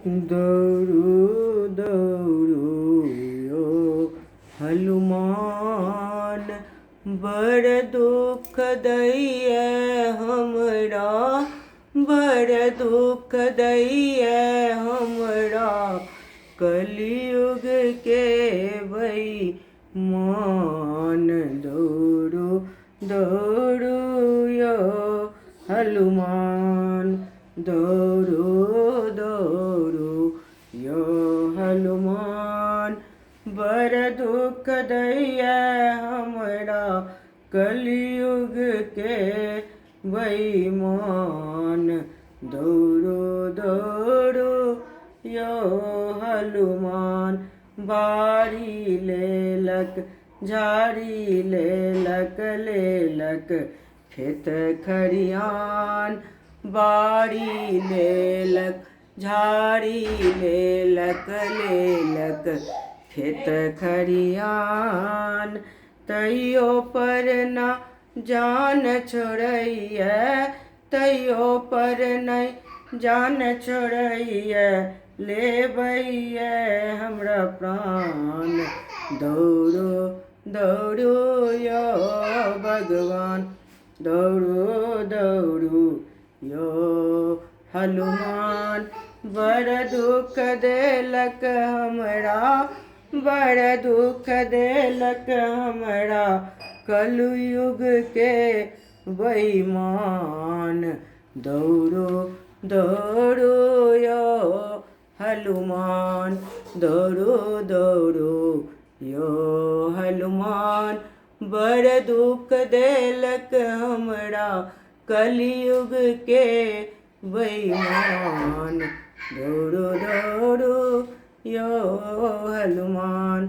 दौड़ू दौड़ू यौ हनुमान, बड़ दुख दैए हमरा, बड़ दुख दैए हमरा कलयुग के बेईमान। दौड़ू दौड़ू यौ हनुमान, दौड़ू दौड़ू यौ हनुमान, बड़ दुख दैए हमरा कलयुग के बेईमान। दौड़ू दौड़ू यौ हनुमान, बारी लेलक झाड़ी लेलक लेलक खेत खरिहान, बारी लेलक झाड़ी लेलक लेलक खेत खरिहान, तैयो पर न जान छोड़ैए, तैयो पर नहि जान छोड़ैए, लेबैए हमरा प्राण। दौड़ू दौड़ू यौ भगवान, दौड़ू दौड़ू यौ हनुमान, बड़ दुख देलक हमरा, बड़ दुख देलक हमरा कलयुग के बेईमान। दौड़ू दौड़ू यौ हनुमान, दौड़ू दौड़ू यौ हनुमान, बड़ दुख देलक हमरा कलयुग के बेईमान। दौड़ू दौड़ू यौ हनुमान।